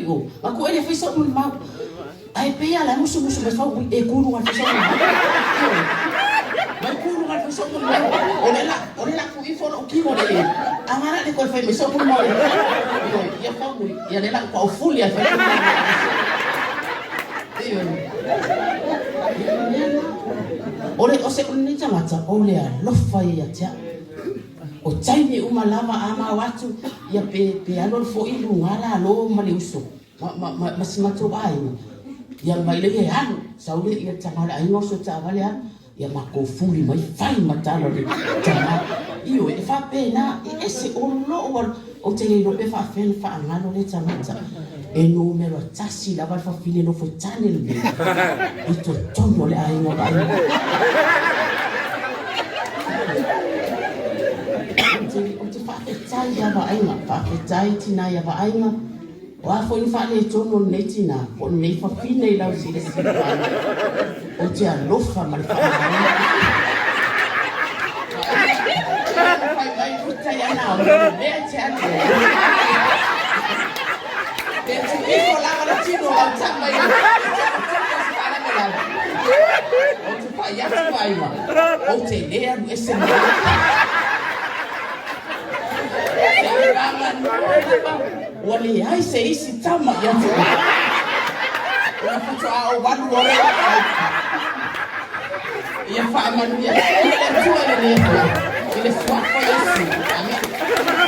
i o. Aku e le fai sa'u molimau. Ae pei a la e musumusu mai fau e ku luga fai sa'u molimau. Ioe. Mai ku luga fai sa'u molimau. O le la o le la ku ifo lo'u kino le le. A la le koe fai mai sa'u molimau. Ioe, ia fau ia le la ku fuli a fai. Ioe. O le o se o lenei tagata o le alofa ia te a'u. O taimi uma lava a ma o atu ia pe pe alu alu fo'i i luga lalo ma le uso ma ma ma, ma si matou aiga ia mai le e alu sau le ia tama o le aiga uso taavale alu ia matou fuli mai fai ma tala le tama ioe e faapena e ese o lou ou te le iloa pe faafefea ona faagalo lea tagata e numera tasi lava le fafine nofo tane lenei i totonu o le aiga o aiga. Ou te faafetai ia Vaaiga, faafetai tina ia Vaaiga. O a foi ni faaletonu o lenei tina po o lenei fafine i lau silasila Vaaiga, ou te alofa ma le faamagalo. Vaaiga, fai mai uta ia Naomi, o le mea e te alu ai. E tu ifo lava le tino o lau tama i le Ou te pai atu Vaaiga, ou te le alu ese ma Ua leai se isi tama ia te oe. Ona faatoa ou alu loa lea. Ia faamanuia le Atua i lenei afiafi. I le suafa o Iesu. Amene.